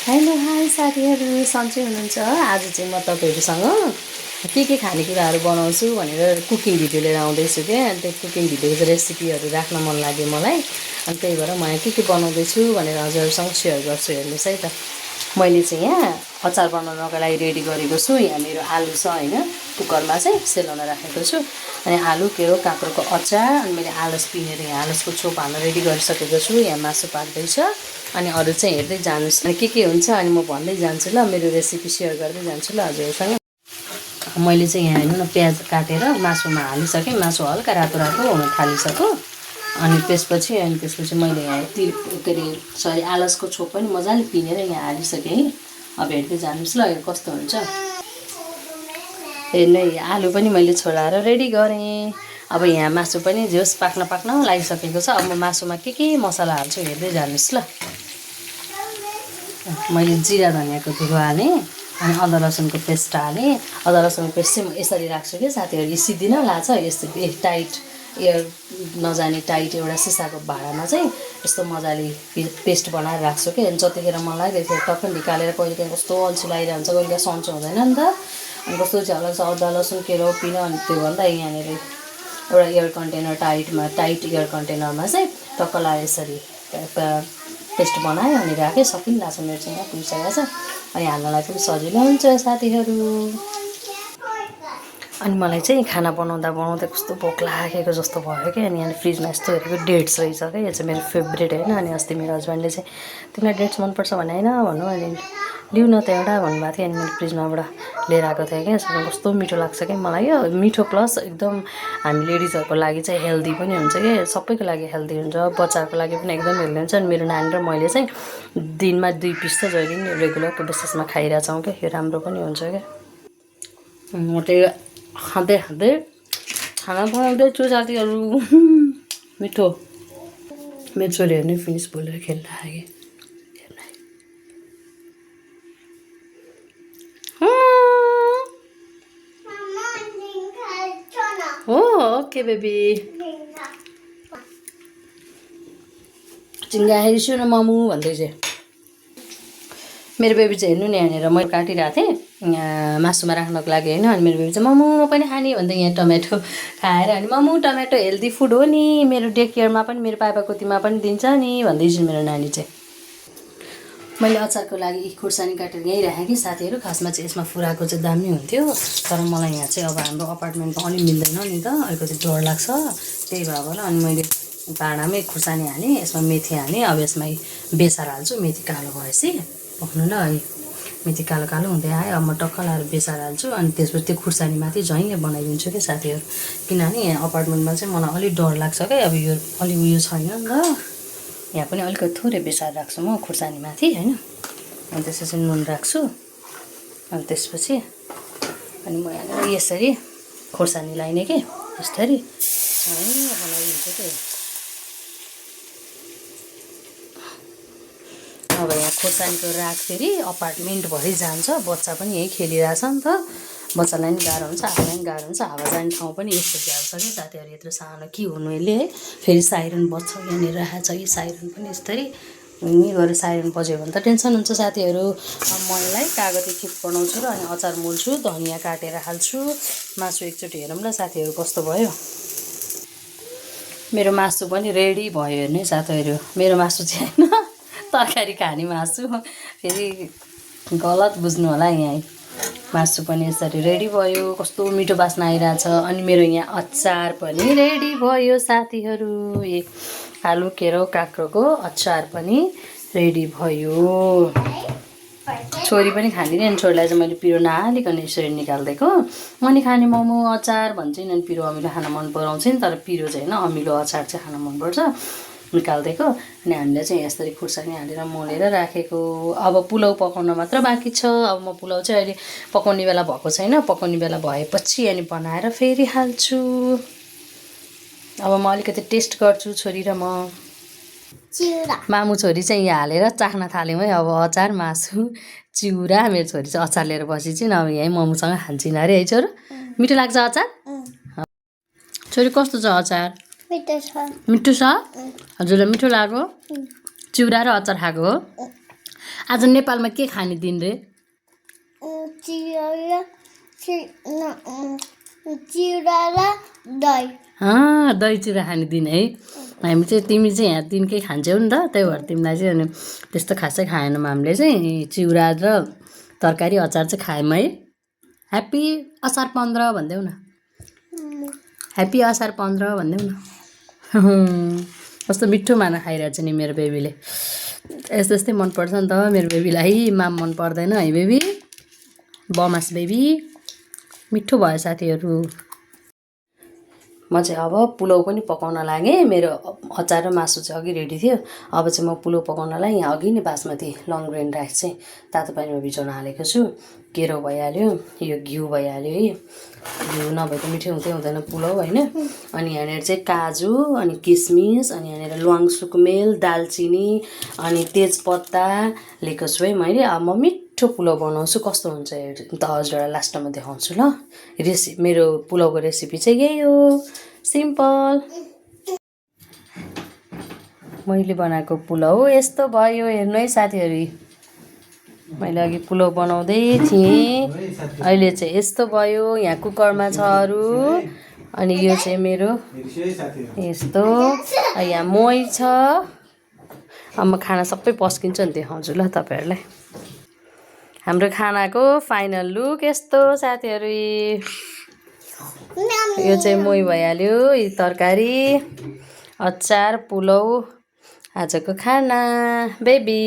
Hello hi साथीहरू, सन्चै हुनुहुन्छ? आज चाहिँ म तपाईँहरूसँग के खानेकुराहरू बनाउँछु भनेर कुकिङ भिडियो लिएर आउँदैछु क्या। त्यो कुकिङ भिडियोको रेसिपीहरू राख्न मन लाग्यो मलाई, अनि त्यही भएर म यहाँ के बनाउँदैछु भनेर हजुरहरूसँग सेयर गर्छु। हेर्नुहोस् है त, मैले चाहिँ यहाँ अचार बनाउनको लागि रेडी गरेको छु। यहाँ मेरो आलु छ होइन, कुकरमा चाहिँ सेलाउन राखेको छु। अनि आलु, केरो, काँक्रोको अचार, अनि मैले आलस पिनेर यहाँ आलसको छोप हाल्न रेडी गरिसकेको छु। यहाँ मासु पाक्दैछ, अनि अरू चाहिँ हेर्दै जानुहोस् न के हुन्छ, अनि म भन्दै जान्छु ल, मेरो रेसिपी सेयर गर्दै जान्छु ल हजुरहरूसँग। मैले चाहिँ यहाँ हेर्नु न, प्याज काटेर मासुमा हालिसकेँ। मासु हल्का रातो रातो हुन थालिसक्यो। अनि त्यसपछि मैले यहाँ आलसको छोप पनि मजाले पिनेर यहाँ हालिसकेँ है। अब हेर्दै जानुहोस् ल यो कस्तो हुन्छ। हेर्नु आलु पनि मैले छोलाएर रेडी गरेँ। अब यहाँ मासु पनि झोस पाक्न लागिसकेको छ। अब म मासुमा के मसला हाल्छु हेर्दै जानुहोस् ल। मैले जिरा धनियाँको धुलो हालेँ, अनि अदुवा लसुनको पेस्ट हालेँ। अदुवा लसुनको पेस्ट चाहिँ म यसरी राख्छु कि साथीहरू, सिद्धिन लाछ यस्तो टाइट, एयर नजाने टाइट एउटा सिसाको भाँडामा चाहिँ यस्तो मजाले पेस्ट बनाएर राख्छु कि। अनि जतिखेर मलाई लाग्यो टक्क निकालेर, कहिले काहीँ कस्तो अल्छी लागिरहन्छ, कहिले काहीँ सन्चो हुँदैन नि त, अनि कस्तो चाहिँ होला अदुवा लसुन केरो पिन। अनि त्योभन्दा यहाँनिर एउटा टाइट एयर कन्टेनरमा चाहिँ टक्क लगाएर यसरी पेस्ट बनाएँ, अनि राखेँ। सकिरहेको छ मेरो चाहिँ यहाँ पुगिसकेको छ। अनि हाल्नलाई पनि सजिलो हुन्छ साथीहरू। अनि मलाई चाहिँ खाना बनाउँदा कस्तो भोक लागेको जस्तो भयो क्या। अनि यहाँ फ्रिजमा यस्तो हेरेको डेट्स रहेछ क्या, यो चाहिँ मेरो फेभरेट होइन। अनि अस्ति मेरो हस्बेन्डले चाहिँ तिमीलाई डेट्स मनपर्छ भने होइन भन्नु, अनि लिउ न त एउटा भन्नुभएको थियो। अनि मैले फ्रिजमाबाट लिएर आएको थिएँ क्या। कस्तो मिठो लाग्छ क्या मलाई यो, मिठो प्लस एकदम हामी लेडिजहरूको लागि चाहिँ हेल्दी पनि हुन्छ क्या, सबैको लागि हेल्दी हुन्छ, बच्चाहरूको लागि पनि एकदम हेल्दी हुन्छ। अनि मेरो नानी र मैले चाहिँ दिनमा 2 पिस चाहिँ जहिले पनि रेगुलरको बेसिसमा खाइरहेछौँ क्या। यो राम्रो पनि हुन्छ क्या। म चाहिँ खाँदै खाना बनाउँदैछु साथीहरू। मिठो मेरो छोरीहरू नै फिनिस बोलेर खेलिरहेको हो। ओके बेबी, चिङ्गाखेरि छु न मामु भन्दै चाहिँ मेरो बेबी चाहिँ हेर्नु नि, यहाँनिर मैले काटिरहेको थिएँ मासुमा राख्नको लागि होइन। अनि मेरो बेबी चाहिँ मम्मु म पनि खाने भन्दै यहाँ टमेटो खाएर, अनि मम्मु टमेटो हेल्दी फुड हो नि, मेरो डे केयरमा पनि मेरो पापाकोतीमा पनि दिन्छ नि भन्दैछु मेरो नानी चाहिँ। मैले अचारको लागि खुर्सानी काटेर यहीँ राखेँ कि साथीहरू। खासमा चाहिँ यसमा फुराको चाहिँ दामी हुन्थ्यो, तर मलाई यहाँ चाहिँ अब हाम्रो अपार्टमेन्टमा अलि मिल्दैन नि त, अलिकति डर लाग्छ, त्यही भएर होला। अनि मैले भाँडामै खुर्सानी हालेँ, यसमा मेथी हालेँ। अब यसमा बेसार हाल्छु, मेथी कालो भएपछि पक्नु ल है। मेथी कालो हुँदै आयो। अब म टक्क लाएर बेसार हाल्छु, अनि त्यसपछि त्यो खुर्सानीमाथि झैँ बनाइदिन्छु क्या साथीहरू। किनभने यहाँ अपार्टमेन्टमा चाहिँ मलाई अलिक डर लाग्छ क्या, अब यो अलि उयो छैन नि त। यहाँ पनि अलिकति थोरै बेसार राख्छु म खुर्सानीमाथि होइन। अनि त्यसपछि नुन राख्छु, अनि त्यसपछि अनि म यहाँनिर यसरी खुर्सानी लाइने कि यसरी बनाइदिन्छु कि। अब यहाँ खोर्सानीको राख फेरि अपार्टमेन्टभरि जान्छ, बच्चा पनि यहीँ खेलिरहेछ नि त, बच्चालाई पनि गाह्रो हुन्छ, आफूलाई पनि गाह्रो हुन्छ, हावा जाने ठाउँ पनि यसरी हाल्छ कि साथीहरू। यत्रो सानो के हुनु यसले है। फेरि साइरन बज्छ, यहाँनिर राखेको छ कि साइरन पनि यस्तरी यहीँ गएर साइरन बज्यो भने त टेन्सन हुन्छ साथीहरू। अब म यसलाई कागती खिप बनाउँछु र अनि अचार मोल्छु, धनियाँ काटेर हाल्छु। मासु एकचोटि हेरौँ ल साथीहरू कस्तो भयो। मेरो मासु पनि रेडी भयो हेर्नु साथीहरू। मेरो मासु चाहिँ होइन तरकारी खाने मासु, फेरि गलत बुझ्नु होला यहाँ। मासु पनि यसरी रेडी भयो, कस्तो मिठो बास्ना आइरहेछ। अनि मेरो यहाँ अचार पनि रेडी भयो साथीहरू। आलु केरो काँक्रोको अचार पनि रेडी भयो। छोरी पनि खाँदिनँ, अनि छोरीलाई चाहिँ मैले पिरो नहालिकन यसरी निकालिदिएको। अनि खाने मोमो अचार भन्छन्, अनि पिरो अमिलो खान मन पराउँछन्, तर पिरो चाहिँ होइन अमिलो अचार चाहिँ खान मनपर्छ, निकालिदिएको। अनि हामीले चाहिँ यसरी खुर्सानी हालेर मोलेर राखेको। अब पुलाउ पकाउन मात्र बाँकी छ। अब म पुलाउ चाहिँ अहिले पकाउने बेला भएको छैन, पकाउने बेला भएपछि अनि बनाएर फेरि हाल्छु। अब म अलिकति टेस्ट गर्छु, छोरी र म। मामु छोरी चाहिँ यहाँ हालेर चाख्न थाल्यौँ है। अब अचार मासु चिउरा, मेरो छोरी चाहिँ अचार लिएर बसेपछि अब यहीँ मोमोसँग खान्छन् अरे है छोरो। मिठो लाग्छ अचार? छोरी कस्तो छ अचार? मिठो छ। हजुरलाई मिठो लाग्यो? चिउरा र अचार खाएको हो? आज नेपालमा के खाने दिन रे? दही चिउरा खाने दिन है। हामी चाहिँ तिमी चाहिँ यहाँ दिनकै खान्छौ नि त, त्यही भएर तिमीलाई चाहिँ अनि त्यस्तो खासै खाएनौँ हामीले चाहिँ। चिउरा र तरकारी अचार चाहिँ खायौँ है। ह्याप्पी असार 15 भनिदेऊ न। ह्याप्पी असार 15 भनिदेऊ न। कस्तो मिठो माना खाइरहेछ नि मेरो बेबीले। यस्तो यस्तै मनपर्छ नि त मेरो बेबीलाई, माम मन पर्दैन है बेबी, बमास बेबी। मिठो भयो साथीहरू। म चाहिँ अब पुलाउ पनि पकाउन लागेँ। मेरो अचार र मासु चाहिँ अघि रेडी थियो। अब चाहिँ म पुलाउ पकाउनलाई यहाँ अघि नै बासमती लङ ग्रेन राइस चाहिँ तातो पानीमा भिजाउन हालेको छु। केरो भइहाल्यो, यो घिउ भइहाल्यो है। घिउ नभए त मिठो हुँदैन पुलाउ होइन। अनि यहाँनिर चाहिँ काजु अनि किसमिस अनि यहाँनिर ल्वाङ सुकुमेल दालचिनी अनि तेजपत्ता लिएको छु है मैले। अब म मिठो पुलाउ बनाउँछु, कस्तो हुन्छ त हजुरलाई लास्टमा देखाउँछु ल। मेरो पुलाउको रेसिपी चाहिँ यही हो, सिम्पल। मैले बनाएको पुलाउ यस्तो भयो, हेर्नु है साथीहरू। मैले अघि पुलाउ बनाउँदै थिएँ, अहिले चाहिँ यस्तो भयो। यहाँ कुकरमा छ अरू, अनि यो चाहिँ मेरो यस्तो। यहाँ मही छ। अब म खाना सबै पस्किन्छु नि देखाउँछु ल तपाईँहरूलाई। हाम्रो खानाको फाइनल लुक यस्तो साथीहरू। यो चाहिँ मही भइहाल्यो, यो तरकारी अचार पुलाउ आजको खाना बेबी।